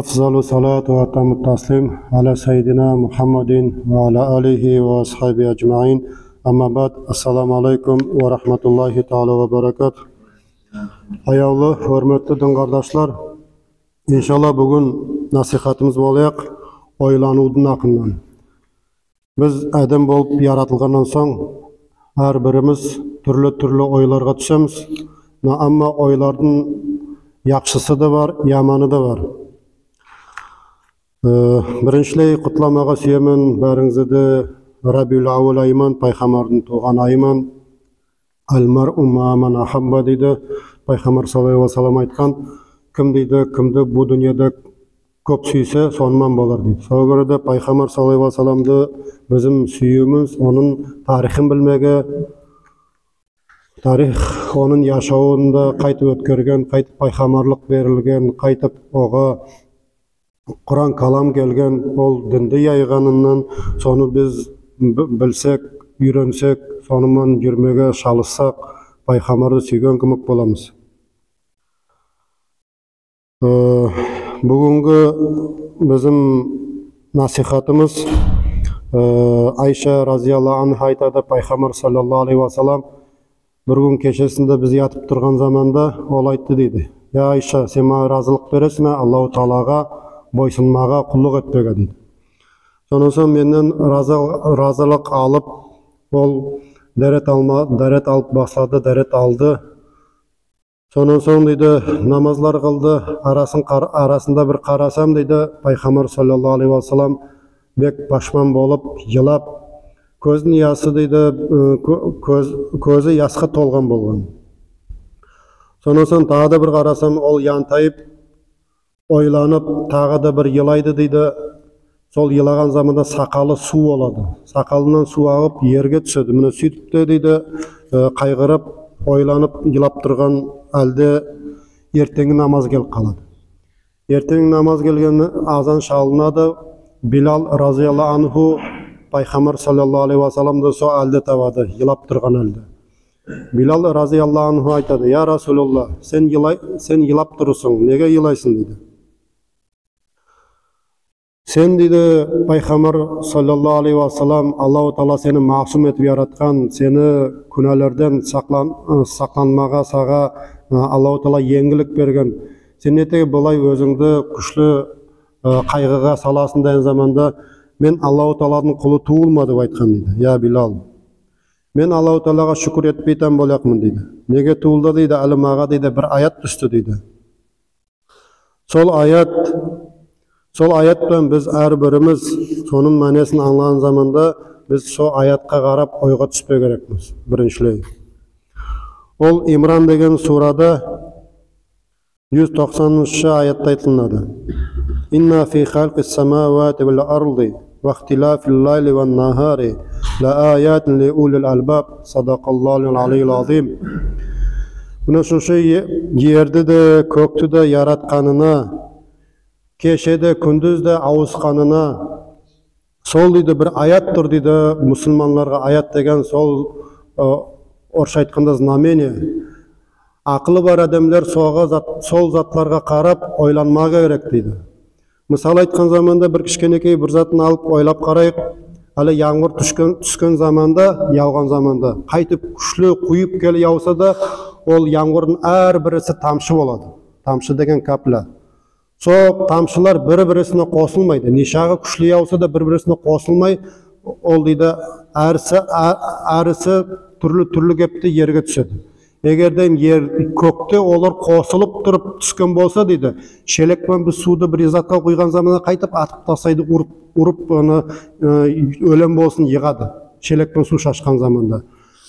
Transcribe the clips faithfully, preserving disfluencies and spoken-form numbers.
أفضل الصلاة وأتم التسليم على سيدنا محمد وعلى آله وأصحابه أجمعين. أما بعد، السلام عليكم ورحمة الله تعالى وبركاته. Аявлы, оьрметли дин кардашлар, иншалла, буьгуьн насихатымыз болаяк ойланувдынъ акыннан. Биз аьдем болып яратылганнан сонъ, аьр биримиз туьрли-туьрли ойларга туьсемиз. Но амма ойлардынъ яхшысы да бар, яманы да бар. Э, бириншилей кутламага суьемен баьринъизди де Рабиуль-авваль айы ман, пайхамбардынъ тувган айы ман. «Аль-мар'у ма'а ман ахабба», — дейди. Пайхамбар саллаллаху алейхи ва саллам айткан, ким дейди, кимди бу дуныяда коьп суьйсе, соны ман болар дейди. Сога коьре де пайхамбар саллаллаху алейхи ва салламды бизим суьюьвимиз, онынъ тарихин билмеге, тарих, онынъ яшавында кайтип оьткерген, кайтип пайхамбарлык берилген, кайтип ога Куран калам келген, ол динди яйганыннан, соны биз би-, билсек, уьйренсек, соны ман юрмеге шалыссак, пайхамбарды суьйген кимик боламыз. Э, буьгуьнги бизим насихатымыз, э, Айша разияллаху анха айтады, пайхамбар саллаллаху алейхи ва саллам бир куьн кешесинде биз ятып турган заманда ол айтты дейди: «Я Айша, сен мага разылык бересинъме Аллаху Таалага бойсынмага, куллык этпеге?» — дейди. Соннан сонъ меннен разы-, разылык алып, ол даьрет алма, даьрет алып баслады, даьрет алды. Соннан сонъ дейди, намазлар кылды, арасын кар-, арасында бир карасам дейди, пайхамбар саллаллаху алейхи ва саллам бек пашман болып, йылап, коьздинъ ясы дейди, э, коь-, коьз, коьзи яска толган болган. Соннан сонъ тагы да бир карасам, ол янтайып, ойланып, тагы да бир йылайды дейди. Сол йылаган заманда сакалы сув болады. Сакалыннан сув агып, ерге туьседи. Мине суьйтип те дейди, э, кайгырып, ойланып, йылап турган аьлде эртенъги намаз келип калады. Эртенъ намаз келген, азан шалынады. Билал разияллаху анху пайхамбар саллаллаху алейхи ва салламды сол аьлде табады, йылап турган аьлде. Билал разияллаху анху айтады: «Я Расулуллах, сен йылай-, сен йылап турсынъ, неге йылайсынъ?» — дейди. «Сен, — дейди, — пайхамбар саллаллаху алейхи ва саллам, Аллаху Таала сени масум этип яраткан, сени куьналардан саклан-, ы, сакланмага сага, ы, Аллаху Таала енъиллик берген. Сен нетеге булай оьзинъди куьшли, ы, кайгыга саласынъ?» — деген заманда, «Мен Аллаху Тааладынъ кулы тувылма», — деп айткан дейди. «Я Билал, мен Аллаху Таалага шуькир этпейтаган болаякпан, — дейди. — Неге тувыл да, — дейди, — аьли мага, — дейди, — бир аят туьсти», — дейди. Сол аят, сол аят пен биз аьр биримиз сонынъ маьнесин анълаган заманда биз сол аятка карап ойга туьспеге керекпиз, бириншилей. Ол Имран деген сурада юз токсаныншы аятта айтылынады. «Инна фи халкис самавати вал арди вахтилафил лайли ван нахари ла аятин ли улил албаб». Садакаллахул алийюл азим. Мине сосы е-, ерди де, коькти де яратканына, кеше де, куьндиз де авысканына, сол дейди, бир аят тур дейди, мусылманларга аят деген сол, ы, орысша айтканда знамение. Акылы бар аьдемлер сога зат, сол затларга карап ойланмага керек дейди. Мысал айткан заманда бир кишкенекей бир затын алып ойлап карайык. Аьли ямгыр туьскен, туьскен заманда, явган заманда, кайтип куьшли куйып келе явса да, ол ямгырдынъ аьр бириси тамшы болады. Тамшы деген капля. Сол тамшылар бир-бирисине косылмайды. Нешагы куьшли явса да, бир-бирисине косылмай, ол дейди, аьриси, а-, аьриси туьрли-туьрли кепте ерге туьседи. Эгер де ер, коькте олар косылып турып туьскен болса дейди, шелек пен биз сувды бир затка куйган заманда кайтип атып таслайды, урып, урып оны, ы, оьлен болсын, йыгады. Шелек пен сув шашкан заманда.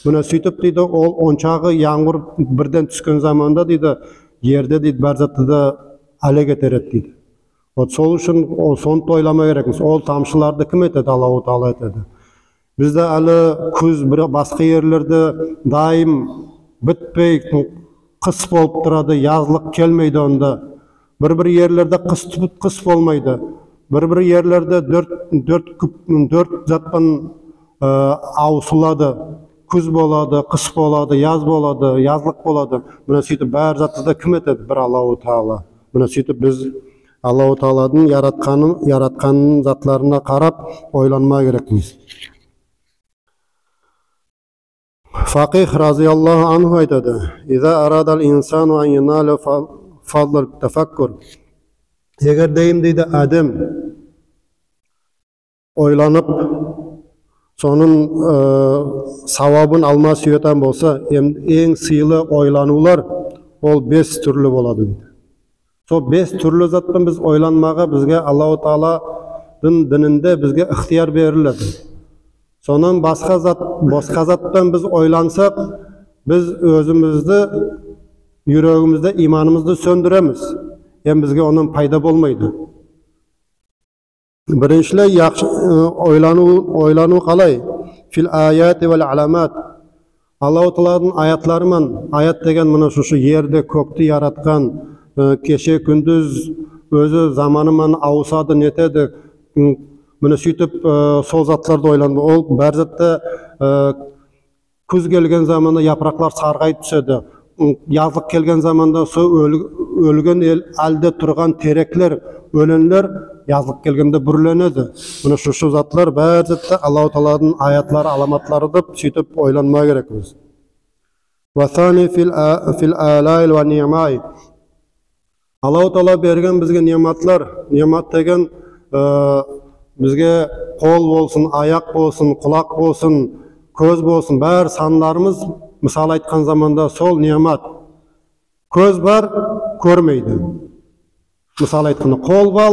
Мине суьйтип дейди, ол оншагы ямгыр бирден туьскен заманда дейди, ерди дейди, бар затты да аьлек этер эди дейди. Вот сол уьшин о-, соны да ойлама керекпиз. Ол тамшыларды ким этеди? Аллаху Таала этеди. Бизде аьли куьз, бир баска ерлерде дайым битпей кыс болып турады, язлык келмейди онда. Бир-бир ерлерде кыс, кыс болмайды. Бир-бир ерлерде доьрт, доьрт куьп-, доьрт зат пен, ы, авысылады. Куьз болады, кыс болады, яз болады, язлык болады. Мине суьйтип бар затты да ким этеди? Бир Аллаху Таала. Мине суьйтип биз Аллаху Тааладынъ яратканын, яратканын затларына карап ойланмага керекпиз. Факих разияллаху анху айтады: «Иза арадал инсану ан янала фа-, фадлал тафаккур». Эгер дейим, дейди, аьдем ойланып, сонынъ, э, савабын алма суьетаган болса, эм, энъ сыйлы ойланувлар ол бес туьрли болады, дейди. Сол бес туьрли зат пан биз ойланмага бизге Аллаху Тааладынъ дининде бизге ыхтыяр бериледи. Соннан баска зат, баска зат пан биз ойлансак, биз оьзимизди, юрегимизде иманымызды соьндиремиз. Эм бизге оннан пайда болмайды. Бириншилей, яхшы, э, ойланув, ойланув калай? Фил аяти вал аламат. Аллаху Тааладынъ аятлары ман, аят деген мине сосы ерди, коькти яраткан, э, кеше-куьндиз оьзи заманы ман авысады, нетеди. М, мине суьйтип, э, сол затларды ойланды. Ол баьри затта, э, куьз келген заманда япыраклар саргайып туьседи. М, язлык келген заманда сол оьл-, оьлген эл, аьлде турган тереклер, оьленлер язлык келгенде буьрленеди. Мине сосы затлар баьри затта Аллаху Тааладынъ аятлары, аламатлары деп суьйтип ойланмага керекпиз. Ва сани фил а-, фил алаи ва ниъмай. Аллаху Таала берген бизге ниъматлар, ниъмат деген, э, бизге кол болсын, аяк болсын, кулак болсын, коьз болсын, баьри санларымыз, мысал айткан заманда, сол ниъмат. Коьз бар, коьрмейди. Мысал айтканда, кол бар,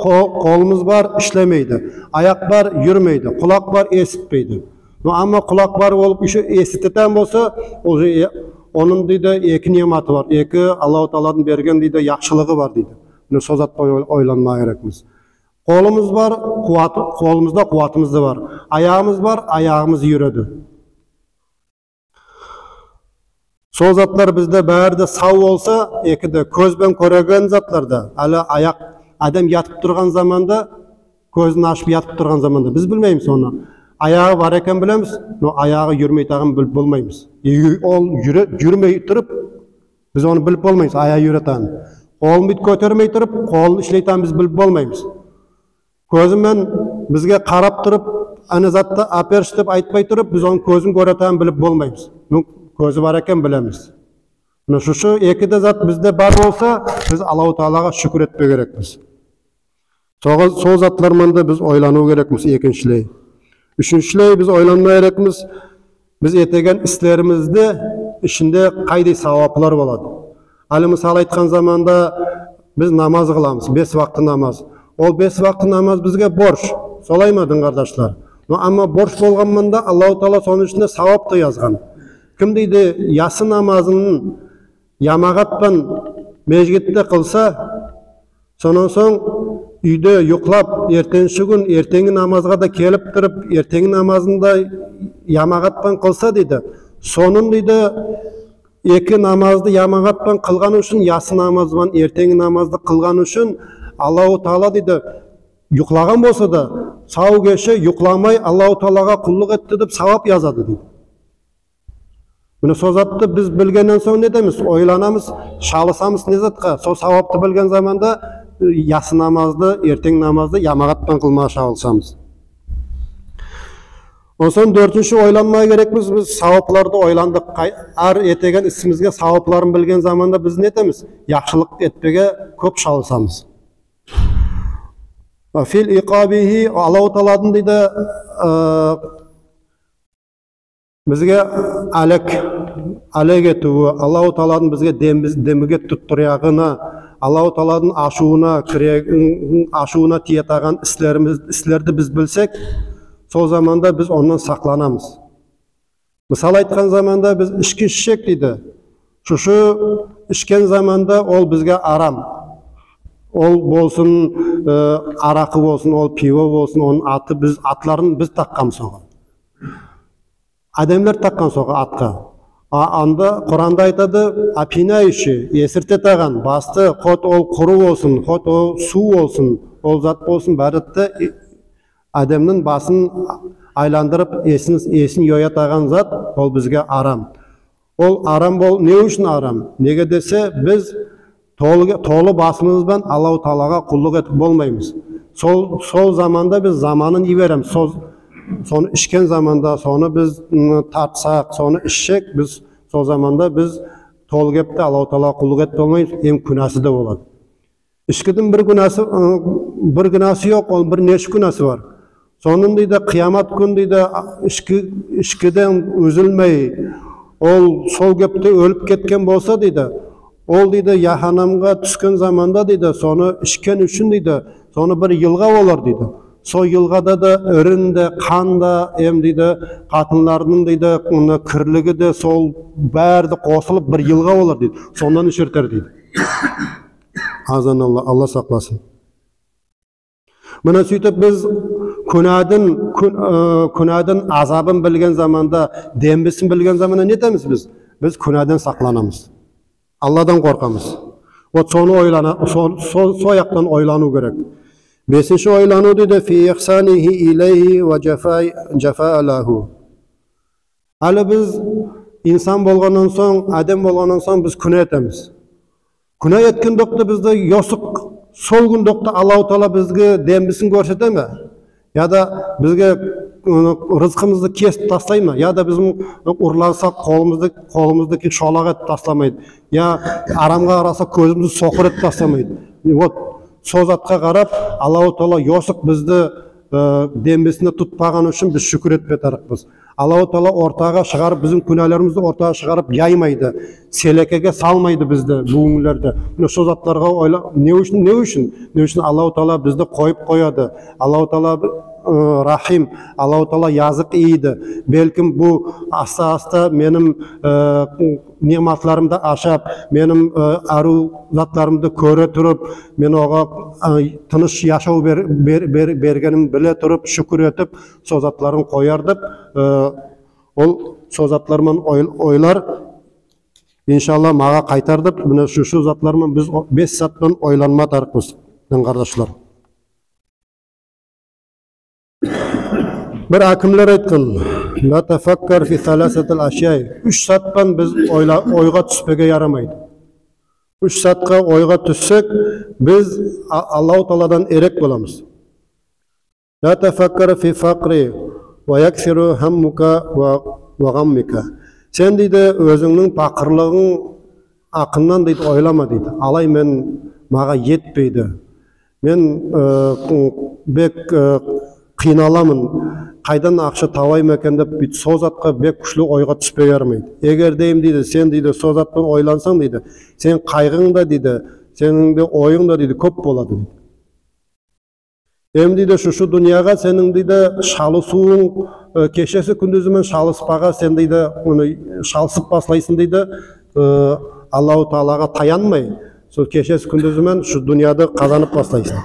ко-, колымыз бар, ислемейди. Аяк бар, юрмейди. Кулак бар, эситпейди. Но амма кулак бар болып, ещё эситетаган болса, ол же, э, онынъ, дейди, эки ниъматы бар. Эки Аллаху Тааладынъ берген, дейди, яхшылыгы бар, дейди. Мине сол затты ой-, ойланмага керекпиз. Колымыз бар, куват, колымызда куватымыз да бар. Аягымыз бар, аягымыз юреди. Сол затлар бизде баьри де сав болса, эки де, коьз бен коьреген затлар да, аьли аяк, аьдем ятып турган заманда, коьзин ашып ятып турган заманда, биз билмеймиз оны. Аягы бар экен билемиз, но аягы юрмейтаганын билип болмаймыз. И ол юре-, юрмей турып, биз оны билип болмаймыз, аягы юретаганын. Колын буьйтип коьтермей турып, колын ислейтаганын биз билип болмаймыз. Коьзи мен бизге карап турып, ана затты аьперши деп айтпай турып, биз онынъ коьзин коьретаганын билип болмаймыз. Ну, коьзи бар экен билемиз. Мине сосы эки де зат бизде бар болса, биз Аллаху Таалага шуькир этпеге керекпиз. Сога, сол затлар ман да биз ойланув керекпиз, экиншилей. Уьшиншилей, биз ойланмага керекпиз, биз этеген ислеримизди ишинде кайдай саваплар болады. Аьли мысал айткан заманда биз намаз кыламыз, бес вакты намаз. Ол бес вакты намаз бизге борыш. Солай ма, дин кардашлар? Но амма борыш болган ман да Аллаху Таала сонынъ ишинде савап та язган. Ким, дейди, ясы намазын ямагат пан межигитте кылса, соннан сонъ уьйде уйклап, эртенъгиси куьн эртенъги намазга да келип турып, эртенъги намазын да ямагат пан кылса, дейди, сонынъ, дейди, эки намазды ямагат пан кылганы уьшин, ясы намаз бан эртенъги намазды кылганы уьшин Аллаху Таала, дейди, уйклаган болса да, сав кеше уйкламай Аллаху Таалага куллык этти деп савап язады, дейди. Мине сол затты биз билгеннен сонъ не этемиз? Ойланамыз, шалысамыз не затка? Сол савапты билген заманда, э, ясы намазды, эртенъ намазды ямагат пан кылмага шалысамыз. Оннан сонъ доьртинши ойланмага керекпиз, биз савапларды ойландык. Кай-, аьр этеген исимизге савапларын билген заманда биз не этемиз? Яхшылык этпеге коьп шалысамыз. Ва фил икабихи, Аллаху Тааладынъ, дейди, э, бизге аьлек, аьлек этуьви, Аллаху Тааладынъ бизге демиз-, демиге туттыраягына, Аллаху Тааладынъ ашувына кире-, ашувына тиетаган ислеримиз, ислерди биз билсек, сол заманда биз оннан сакланамыз. Мысал айткан заманда биз ишки ишсек, дейди, сосы ишкен заманда ол бизге арам. Ол болсын, э, аракы болсын, ол пиво болсын, онынъ аты биз, атларын биз такканмыз сога. Аьдемлер таккан сога атка. А, анда Куранда айтады, опьяняющий, эсиртетаган, басты, хоть ол куры болсын, хоть ол сув болсын, ол зат болсын, баьри де, э, аьдемнинъ басын айландырып, эсин, эсин йоятаган зат, ол бизге арам. Ол арам бол-, не уьшин арам? Неге десе, биз Толы, толы басымыз бан Аллаху Таалага куллык этип болмаймыз. Сол, сол заманда биз заманын йиберемиз. Сол, соны ишкен заманда, соны биз, м, тартсак, соны ишсек, биз сол заманда биз толы кепте Аллаху Таалага куллык этип болмаймыз, эм куьнаьси де болады. Ишкидинъ бир куьнаьси, ы, бир куьнаьси йок, онынъ бир неше куьнаьси бар. Сонынъ, дейди, кыямат куьн, дейди, ишки, ишкиден уьзилмей, ол сол кепте оьлип кеткен болса, дейди, ол, дейди, яханнемге туьскен заманда, дейди, соны ишкен уьшин, дейди, соны бир йылга болар, дейди. Сол йылгада да ирин де, кан да, эм, дейди, катынлардынъ, дейди, мына кирлиги де, сол баьри де косылып бир йылга болар, дейди. Соннан иширтер, дейди. Азан Алла, Алла сакласын. Мине суьйтип биз куьнаьдинъ, куьн-, ы, куьнаьдинъ азабын билген заманда, дембисин билген заманда не этемиз биз? Биз куьнаьден сакланамыз. Алладан коркамыз. Вот соны ойлана, со, со, со яктан ойланув керек. Бесинши ойланув, дейди, фи ихсанихи илейхи ва джафа, джафа лаху. Аьли биз инсан болганнан сонъ, аьдем болганнан сонъ биз куьнаь этемиз. Куьнаь эткен докта бизди йосык, сол куьн докта Аллаху Таала бизге дембисин коьрсете ме? Я да бизге, ы, рызкымызды кесип таслай ма? Я да биз урлансак, колымызды, колымызды шолак этип тасламайды. Я арамга карасак, коьзимизди сокыр этип тасламайды. И вот, сол затка карап, Аллаху Таала йосык бизди, ы, дембисинде тутпаганы уьшин биз шуькир этпеге тарыкпыз. Аллаху Таала ортага шыгарып, бизим куьнаьлеримизди ортага шыгарып яймайды. Селекеге салмайды бизди буьгуьнлерде. Мине, сол затларга ойла, не уьшин, не уьшин? Не уьшин Аллаху Таала бизди койып кояды? Аллаху Таала, ы, рахим, Аллаху Таала язык ийди. Белким бу аста-аста меним, ы, ниъматларымды ашап, меним, ы, аьруьв затларымды коьре турып, мен ога, ы, тыныш яшав бер, бер, бер, бергенин биле турып, шуькир этип, сол затларын кояр деп, ы, ол сол затлар ман ой, ойлар, иншалла, мага кайтар деп, мине шу, шу затлар ман биз о, бес зат пан ойланма тарыкпыз, дин кардашлар. Бир акимлер айткан, «Ла тафаккар фи саласатил ашьяй». Уьш зат пан биз ойла, ойга туьспеге ярамайды. Уьш затка ойга туьссек, биз А, Аллаху Тааладан эрек боламыз. «Ла тафаккар фи факри ва яксиру хаммука ва, ва гаммика». Сен, дейди, оьзинънинъ пакырлыгынъ акыннан, дейди, ойлама, дейди. Алай мен, мага етпейди. Мен, э, бек, э, кыйналаман. Кайдан акша табайым экен деп, буьйтип сол затка бек куьшли ойга туьспеге ярамайды. Эгер дейим, дейди, сен, дейди, сол зат пан ойлансанъ, дейди, сен кайгынъ да, дейди, сенинъ де ойынъ да, дейди, коьп болады, дейди. Эм, дейди, шу, шу дуныяга сенинъ, дейди, шалысувынъ, э, кешеси куьндизи мен шалыспага сен, дейди, оны шалысып баслайсынъ, дейди, э, Аллаху Таалага таянмай, сол кешеси куьндизи мен шу дуныяды казанып баслайсынъ.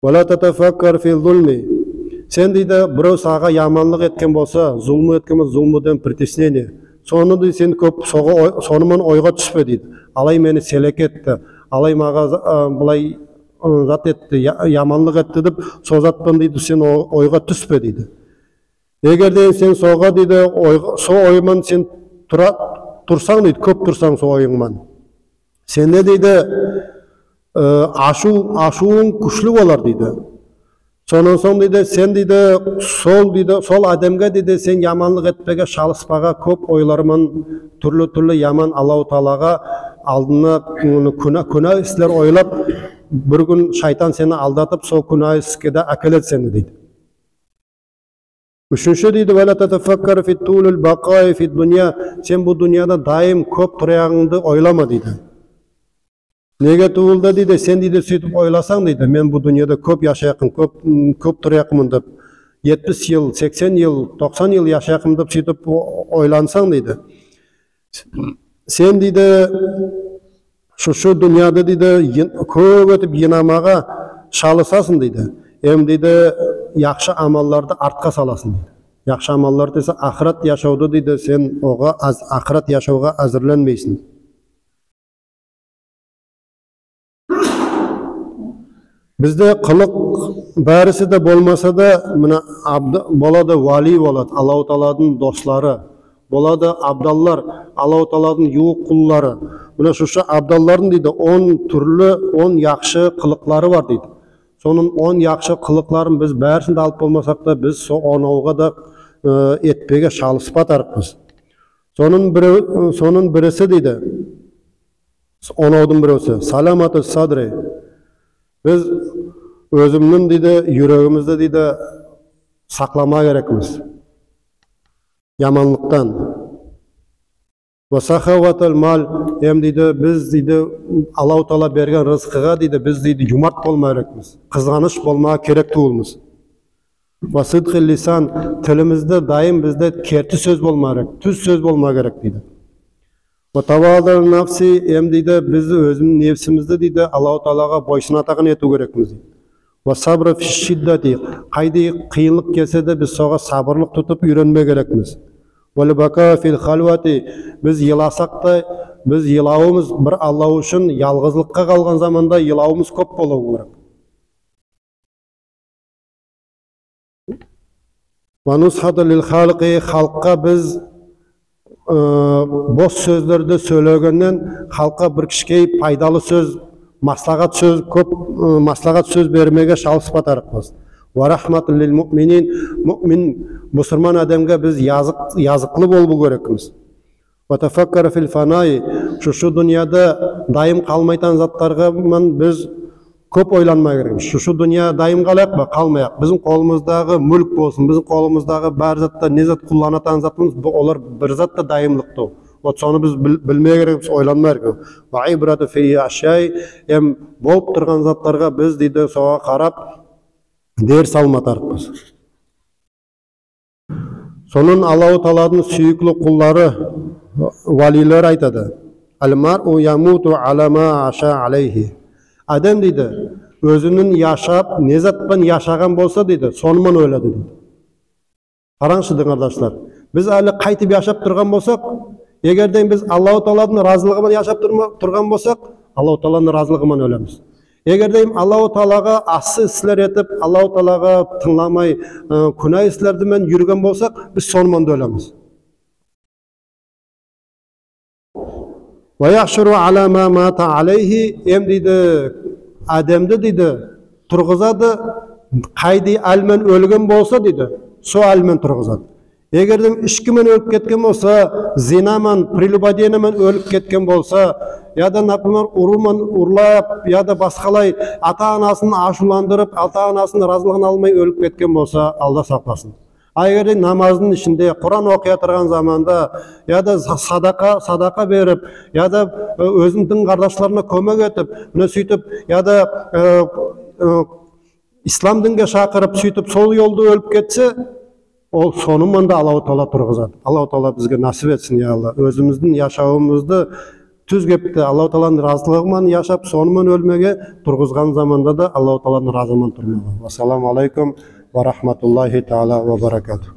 «Ва ла татафаккар фи зулми». Сен, дейди, бирев сага яманлык эткен болса, зулму эткен болса, зулму деген притеснение. Соны, дейди, сен коьп сога ой, соны ман ойга туьспе, дейди. Алай мени селеке этти, алай мага, э, булай, э, зат этти, я, яманлык этти деп, сол зат пан, дейди, сен о, ойга туьспе, дейди. Эгер де сен сога, дейди, ойга, сол ой ман сен тура, турсанъ, дейди, коьп турсанъ сол ойынъ ман, сенде, дейди, э, ашув, ашувынъ куьшли болар, дейди. Соннан сонъ, дейди, сен, дейди, сол, дейди, сол аьдемге, дейди, сен яманлык этпеге, шалыспага, коьп ойлар ман, туьрли-туьрли яман Аллаху Таалага алдына, м, куьнаь, куьнаь ислер ойлап, бир куьн шайтан сени алдатып, сол куьнаь иске де аькеледи сени, дейди. Уьшинши, дейди, «Ва ла татафаккар фи тулил бакаи фи дуния». Сен бу дуныяда дайым коьп тураягынъды ойлама, дейди. Неге тувыл да, дейди, сен, дейди, суьйтип ойласанъ, дейди, мен бу дуныяда коьп яшаякпан, коьп, м, коьп тураякпан деп, етпис йыл, сексен йыл, токсан йыл яшаякпан деп суьйтип о, ойлансанъ, дейди, сен, дейди, шу, шу дуныяды, дейди, йын, коьп этип йыйнамага шалысасынъ, дейди. Эм, дейди, яхшы амалларды артка саласынъ, дейди. Яхшы амаллар десе, ахырат яшавды, дейди, сен ога аз, ахырат яшавга аьзирленмейсинъ. Бизде кылык баьриси де болмаса да, мине, абды, болады, вали болады, Аллаху Тааладынъ дослары. болады абдаллар, Аллаху Тааладынъ ювык куллары. Мине шушы абдаллардынъ дейди, он туьрли, он яхшы кылыклары бар дейди. Сонынъ он яхшы кылыкларын биз баьрисин де алып болмасак та, биз сол онавга да, э, етпеге шалыспа тарыкпыз. Сонынъ бирев-, сонынъ бириси дейди, онавдынъ биревси, саламату садри. Биз оьзимнинъ дейди, юрегимизди дейди, саклама керекпиз яманлыктан. Ва сахаватул мал, эм дейди, биз дейди, Аллаху Таала берген рызкыга дейди, биз дейди, юмарт болма керекпиз. Кызганыш болмага керек тувылмыз. Ва сыдкы лисан, тилимизде дайым бизде керти соьз болма керек, туьз соьз болма керек дейди. Ва таваду нафси, эм дейди, биз оьзимиз нефсимизди дейди, Аллаху Таалага бойсынатаган этуьв керекпиз дейди. Ва сабру фи шиддати, кайдай кыйынлык келсе де, биз сога сабырлык тутып уьйренме керекпиз. Вал бака фил халвати, биз йыласак та, биз йылавымыз бир Алла уьшин, ялгызлыкка калган заманда йылавымыз коьп болув керек. Ва нусхату лил халки, халкка биз, э, бос соьзлерди соьйлегеннен, халкка бир кишкей пайдалы соьз, маслагат соьз, коьп, э, маслагат соьз бермеге шалыспа тарыкпыз. Ва рахмату лил муъминин, муъмин, бусырман аьдемге биз язык, языклы болув керекпиз. Ва тафаккар фил фанай, шушы дуныяда дайым калмайтаган затларга ман биз коьп ойланма керекпиз. Шушы дуныя дайым калаяк па, калмаяк. Бизим колымыздагы муьлк болсын, бизим колымыздагы бар зат та, не зат кулланатаган затымыз, бу, олар бир зат та дайымлык тувыл. Вот соны биз бил-, билме керекпиз, ойланма керекпиз. Ва ибрату фи ашяй, эм болып турган затларга биз дейди, сога карап, дерс алма тарыкпыз. Сонынъ Аллаху Тааладынъ суьйикли куллары, валийлери айтады. Ал маръу ямуту ала ма аша алейхи. Аьдем дейди, оьзининъ яшап, не зат пан яшаган болса дейди, соны ман оьледи дейди. Каранъызшы, дин кардашлар. Биз аьли кайтип яшап турган болсак, эгер де биз Аллаху Тааладынъ разылыгы ман яшап турма-, турган болсак, Аллаху Тааладынъ разылыгы ман оьлемиз. Эгер де Аллаху Таалага асси ислер этип, Аллаху Таалага тынъламай, э, куьнаь ислерди мен юрген болсак, биз соны ман да оьлемиз. Ва яхшуру ала ма мата алейхи, эм дейди, аьдемди дейди, тургызады, кайдай аьл мен оьлген болса дейди, сол аьл мен тургызады. Эгер де ишки мен оьлип кеткен болса, зина ман, прелюбодеяние мен оьлип кеткен болса, я да, например, урув ман урлап, я да баскалай ата-анасын ашувландырып, ата-анасын разылыгын алмай оьлип кеткен болса, Алла сакласын. А эгер де намаздынъ ишинде, Куран окый турган заманда, я да са-, садака, садака берип, я да, э, оьзининъ дин кардашларына коьмек этип, мине суьйтип, я да, э, э, ислам динге шакырып, суьйтип сол йолда оьлип кетсе, ол соны ман да Аллаху Таала тургызады. Аллаху Таала бизге насип этсин, я Алла. Оьзимиздинъ яшавымызды туьз кепте Аллаху Тааладынъ разылыгы ман яшап, соны ман оьлмеге, тургызган заманда да Аллаху Тааладынъ разылыгы ман турмага. Вассаламу алейкум ва рахматуллахи таала ва баракатух.